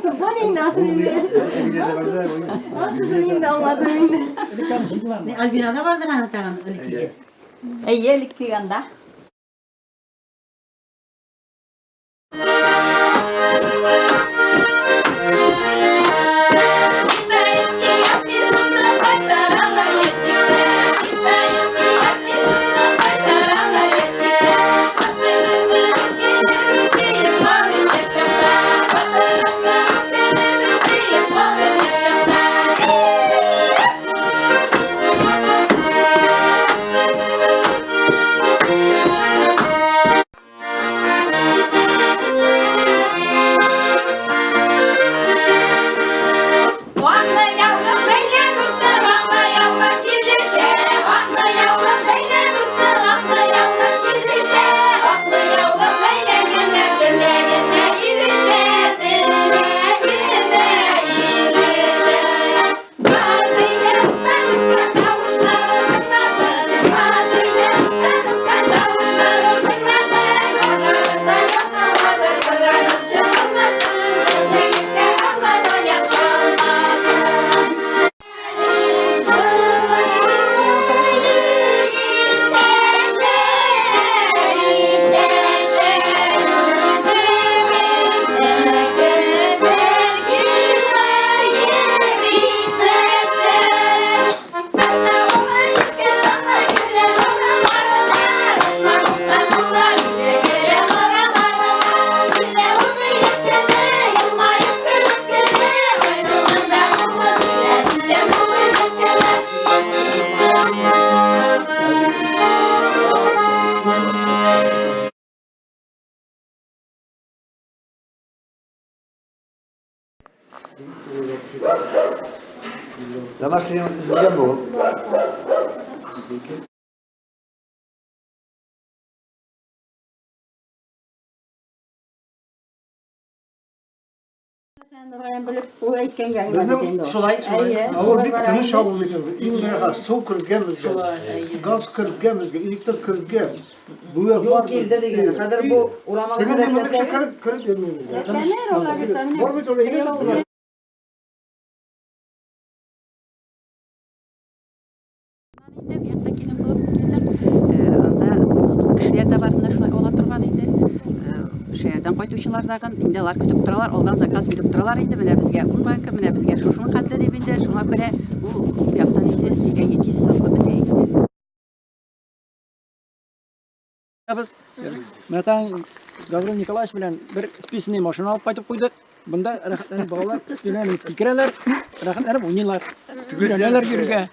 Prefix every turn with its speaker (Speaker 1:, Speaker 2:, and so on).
Speaker 1: Туплан инде асын инде. Асын инде аңладым инде.
Speaker 2: Альбинада бардыр аны тагын элеккеге.
Speaker 3: Әйе, элеккеге анда.
Speaker 4: Домашний нельзя было.
Speaker 5: Безнең
Speaker 2: Шулай, шулай.
Speaker 5: Авыл бик тыныч авыл бит инде. Иң рәхәт су кергән безгә. Газ кергән безгә, электр кергән. Бу
Speaker 6: Юл килде дигән. Хәзер бу урамга
Speaker 5: Тегенде монда кеше кереп кереп йөрми безгә. Бар бит ул әйбәт.
Speaker 3: Инде бу якта килен булып килдем. Анда кешеләр дә бар менә шулай ала торган инде. Шәһәрдән кайтучылар дагын инде алар көтеп торалар, алдан заказ биреп торалар инде. Менә безгә ун банка, менә безгә шушының хәтле дип инде. Шуңа күрә ул бу яктан инде тигән тиз сатылып бетә инде.
Speaker 7: Без менә тагын Гаврил Николаевич белән бер списанный машина алып кайтып куйдык. Монда рәхәтләнеп балалар өстенә менеп сикерәләр, рәхәтләнеп уйныйлар. Өйрәнәләр йөрергә.